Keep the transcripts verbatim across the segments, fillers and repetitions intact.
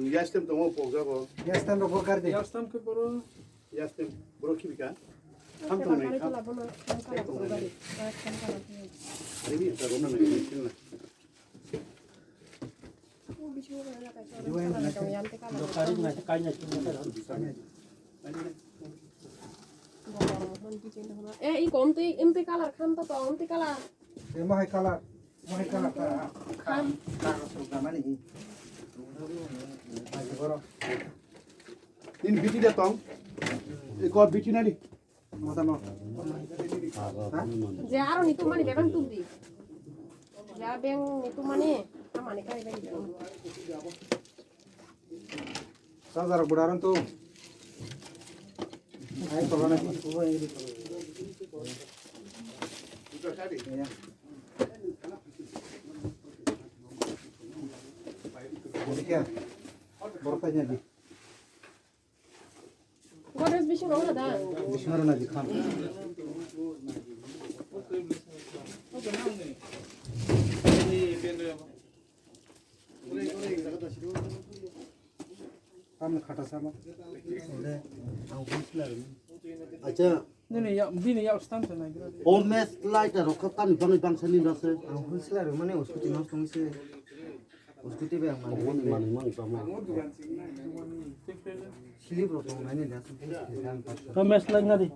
Gas tem tongo pokjago. Gas tem rok gari de. Gas tem ke boro. Gas tem boro khibika. Ham tong nai ham. Tong nai. Ari ni ta gomna nai. Eh, i kom twi, im twi color kham to, to, im twi color. Emo hai color, emo hai color ta. Kham. Color so gamani. Hai boro. Nini biti de tong. Eko biti nani. Mata mo. Ha? Je aro nitu mani bebang tuk di. Ja beng nitu mani, amani kai bai. Sajar budaran tu. Ai kolana. Ya. Borok tanya di. Godrej bisingo wngkha da? Bisingo rwna di khan. Tamni khata sama. Acha. Nini ya, bini ya stand sa nai. O mes light rok kha tamni bangwi bangsa ni rase. Ang wholesale rw mani uskuti nos tong se. Uskuti bai ang mani. Mani mani mani tamo. Slip rok tong nai ni da. To mes light na di.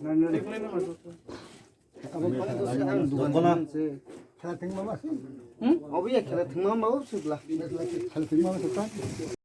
Nai nai. Ang dukan se. Kha thing mama. Hmm? Obo ya kha thing mama o sibla. Kha thing mama se ta.